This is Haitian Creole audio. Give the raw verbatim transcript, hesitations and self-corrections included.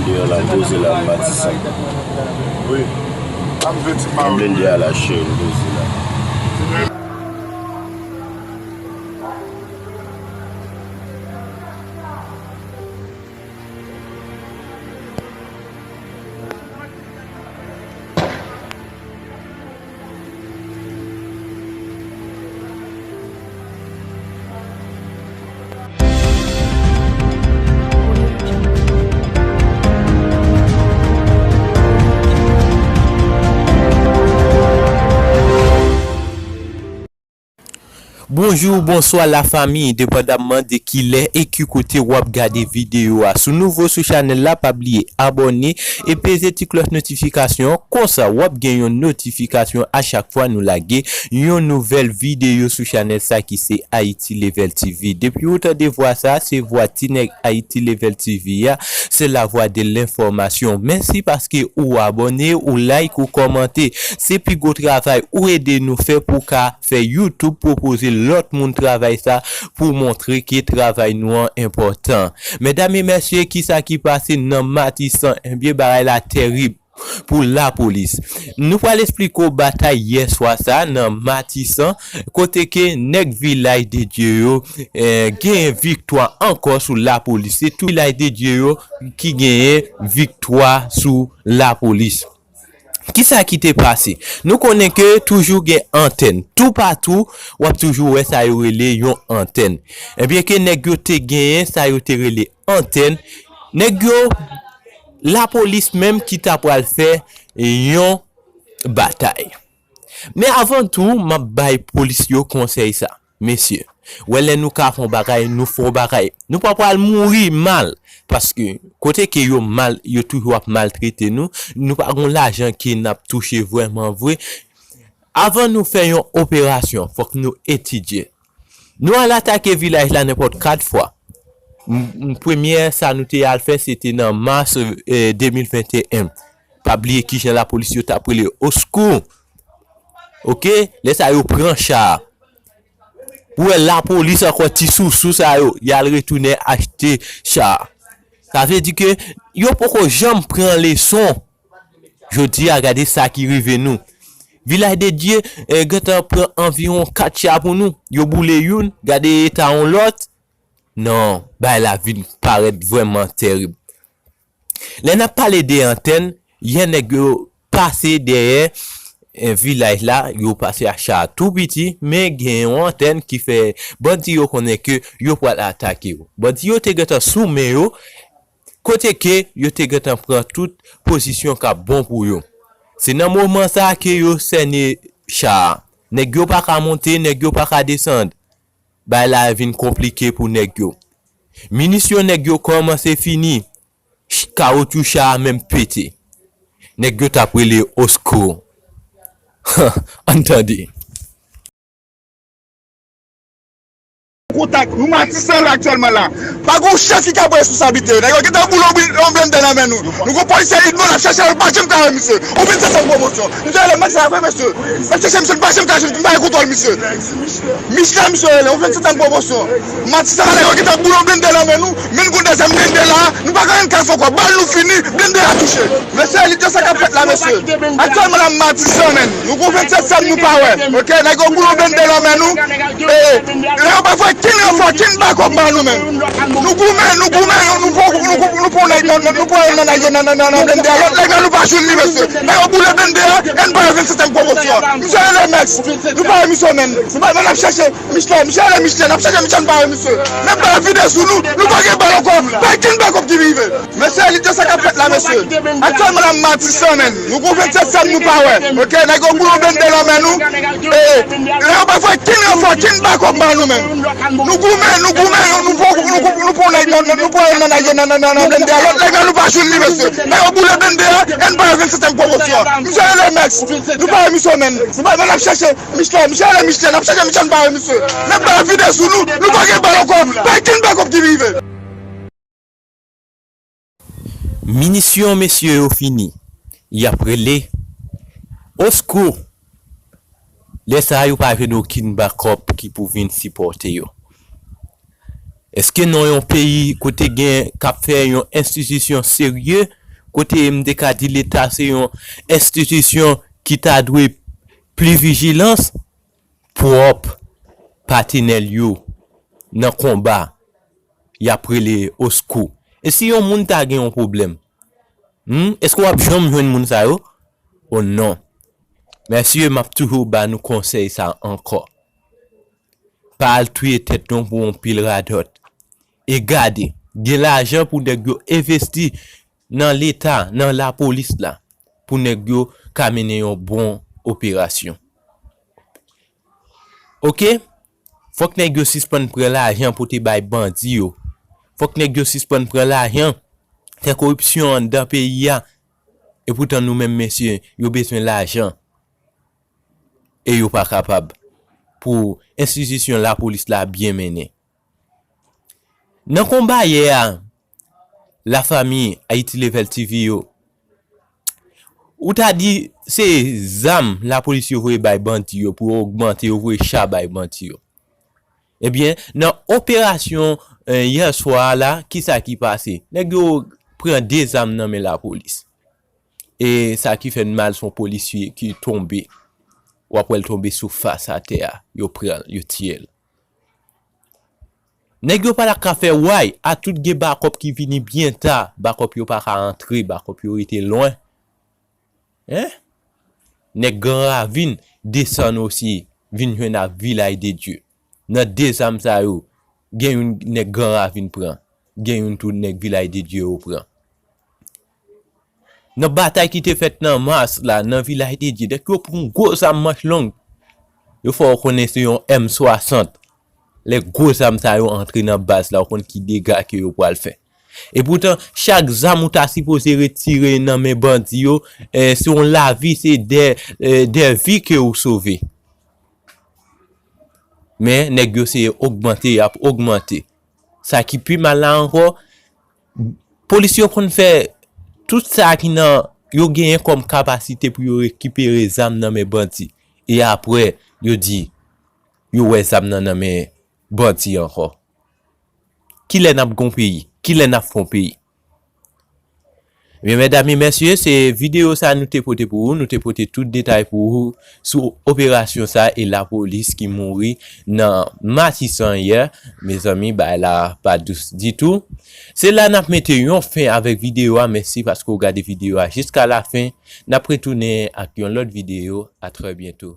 Deyò la, m poze la, m Matisan. Wi. An blende a la, cheri, m poze la. Bonjou, bonswa lafanmi, depandamman de kilè e ki kote w ap gade videyo a. Si w nouvo sou chanèl la, pa bliye abòne e peze ti klòch notifikasyon an, konsa w ap gen yon notifikasyon a chak fwa nou lage yon nouvèl videyo sou chanèl sa ki se Haiti Level T V. Depi ou tande vwa sa, se vwa ti nèg Haiti Level T V a, se la voix de l'information. Mèsi paske ou abòne, ou like, ou kòmante. Se pi gwo travay ou ede nou fè pou ka fè YouTube pwopoze lòt moun travay sa pou montre ke travay nou an enpòtan. Medam e mesye, kisa ki pase nan Matisan? Ebyen, bagay la tèrib pou lapolis. Nou pral eksplike w batay yè swa sa nan Matisan, kote ke nèg Vilaj de Dye yo, eh, genyen viktwa ankò sou lapolis. Se tou Vilaj de Dye yo ki genyen viktwa sou lapolis. Kisa ki te pase? Nou konnen ke toujou gen antèn. Toupatou, w ap toujou wè sa yo rele yon antèn. Ebyen ke nèg yo te genyen sa yo te rele antèn. Nèg yo, lapolis menm ki ta pral fè yon batay. Men avan tou, m ap bay polis yo konsèy sa. Mesye, wè lè nou ka fè yon bagay, nou fè yon bagay. Nou pa pral mouri mal. Paske kote ke yo mal, yo toujou ap maltrete nou, nou pa gon lajan ke n ap touche vrèman vre. Avan nou fè yon operasyon, fòk nou etidye. Nou al atake vilaj la nenpòt kat fwa. M- m- Premyè sa nou te al fè, se te nan mas, eh, de mil venteyen. Pa bliye kijan lapolis yo t ap rele oskou. Oke? Lè sa yo pran cha a. Ou wè lapolis ankò ti sousou sa yo, y al retounen achte cha a. Sa vle di ke yo poko janm pran leson. Jodi a, gade sa ki rive nou. Vilaj de Dye, eh, gentan pran anviwon kat cha pou nou. Yo boule youn, gade eta yon lòt. Non, bagay la vin parèt vrèman tèrib. Lè n ap pale de antèn, yè nèg yo pase dèyè, eh, vilaj la, yo pase ak cha tou piti, men gen yon antèn ki fè bandi yo konnen ke yo pral atake yo. Bandi yo te gentan sou men yo, kote ke yo te gentan pran tout pozisyon k ap bon pou yo. Se nan moman sa a ke yo sène cha a. Nèg yo pa ka monte, nèg yo pa ka desann. Bagay la vin konplike pou nèg yo. Minisyon nèg yo kòmanse fini. Ch- Kawotchou cha a menm pete. Nèg yo t ap rele oskou. Ann tande. Kontak, nou Matisan la aktyèlman la. Pa gon chèf ki ka pran responsablite yo. Nèg yo gentan boule yon bri- yon blende nan men nou. Nou gon polisye Idmo l ap chèche l, pa janm ka wè misye. Ou vin chèche yon pwomosyon. Misye rele Matisan la vre, mesye. L ap chèche misye, l pa janm ka jwenn, nou pa gen kontwòl misye. Michla, misye rele, ou vin chèche yon pwomosyon. Matisan la, nèg yo gentan boule yon blende nan men nou. Men nou gon dèzyèm blende la, nou pa gen anyen k al fè ankò. Bal nou fini, blende a touche. Mesye, li di sa k ap fèt la, mesye. Aktyèlman la, Matisan, men. Nou gon vennsèt septanm nou pa wè. Oke, nèg yo boule yon blende nan men nou. E, lè yo pa fè kin ranfò, kin bakòp ba nou, men. Nou goumen, nou goumen, nou pran, nou pran, nou pran nèg nan, nou pran nan nèg yo nan, nan, nan, nan blende a. Lòt nèg la, nou pa jwenn li, mesye. Nèg yo boule blende a, e nou pa wè vennsèt septanm pwomosyon. Misye rele Mèks. Nou pa wè misye, men. Nou pa, men n ap chèche. Michla, misye rele Michla, n ap chèche Michla, n pa wè misye. Men bal vide sou nou, nou pa gen bal ankò, pa gen bakòp ki rive. Mesye, li di sa k ap fèt la, mesye. Aktyèlman la, Matisan, men. Nou gon vennsèt septanm nou pa wè. Oke, nèg yo boule yon blende nan men nou. E, lè yo pa fè kin ranfò, kin bakòp ba nou, men. Nou goumen, nou goumen, nou pran, nou pran, nou pran nèg nan, nou pran nan nèg yo nan, nan, nan, nan blende a. Lòt nèg la, nou pa jwenn li, mesye. Nèg yo boule blende a, e nou pa wè vennsèt septanm pwomosyon. Misye rele Mèks. Nou pa wè misye, men. Nou pa, men n ap chèche. Michla, misye rele Michla, n ap chèche Michla, n pa wè misye. Men bal vide sou nou, nou pa gen bal ankò, pa gen bakòp ki rive. Minisyon mesye yo fini. Y ap rele oskou. Lè sa a, yo pa jwenn okenn bakòp ki pou vin sipòte yo. Èske nan yon peyi kote gen k ap fè yon enstitisyon serye, kote m te ka di Leta se yon enstitisyon ki ta dwe pli vijilans, pwòp patenè l yo nan konba, y ap rele oskou. E si yon moun ta gen yon pwoblèm, hmm, èske w ap janm jwenn moun sa yo? O non. Mesye, m ap toujou ba nou konsèy sa ankò. Pa al touye tèt nou pou yon pil radòt. E gade, gen lajan pou nèg yo envesti nan Leta, nan lapolis la, pou nèg yo ka mennen yon bon operasyon. Oke? Fòk nèg yo sispann pran lajan pote bay bandi yo. Fòk nèg yo sispann pran lajan, fè koripsyon anndan peyi a. Epoutan nou menm mesye, yo bezwen lajan. E yo pa kapab pou enstitisyon lapolis la byen mennen. Nan konba yè a, lafanmi Haiti Level T V yo, ou ta di se zam lapolis yo voye bay bandi yo pou yo ogmante, yo voye cha bay bandi yo. Ebyen, nan operasyon, eh, yè swa a la, kisa ki pase? Nèg yo pran de zam nan men lapolis. E sa ki fè n mal, se yon polisye ki tonbe. W ap wè l tonbe sou fas atè a. Yo pran l, yo tiye l. Nèg yo pa ta ka fè way, a tout gen bakòp ki vini byen ta, bakòp yo pa ka antre, bakòp yo rete lwen. Hein? Nèg Gran Ravin desann osi, vin jwenn ak Vilaj de Dye. Nan de zam sa yo, gen youn nèg Gran Ravin pran, gen youn tou nèg Vilaj de Dye yo pran. Nan batay ki te fèt nan Mas la, nan Vilaj de Dye, nèg yo pran gwo zam manch long. Yo fè w konnen se yon M swasant. Lè gwo zam sa yo antre nan baz la, ou konn ki dega ke yo pral fè. Epoutan, chak zam ou ta sipoze retire nan men bandi yo, eh, se yon lavi, se de, eh, de vi ke ou sove. Men, nèg yo se ogmante, y ap ogmante. Sa ki pi mal la ankò, polis yo konn fè tout sa ki nan yo genyen kòm kapasite pou yo rekipere zam nan men bandi. E apre, yo di, yo wè zam nan nan men bandi ankò. Kilè n ap gon peyi? Kilè n ap fon peyi? Ebyen, medam e mesye, se videyo sa nou te pote pou ou. Nou te pote tout detay pou ou sou operasyon sa e lapolis ki mouri nan Matisan yè. Mezanmi, bagay la pa dous ditou. Se la n ap mete yon fen avèk videyo a. Mèsi paske w gade videyo a jiska lafen. N ap retounen ak yon lòt videyo. A trè byento.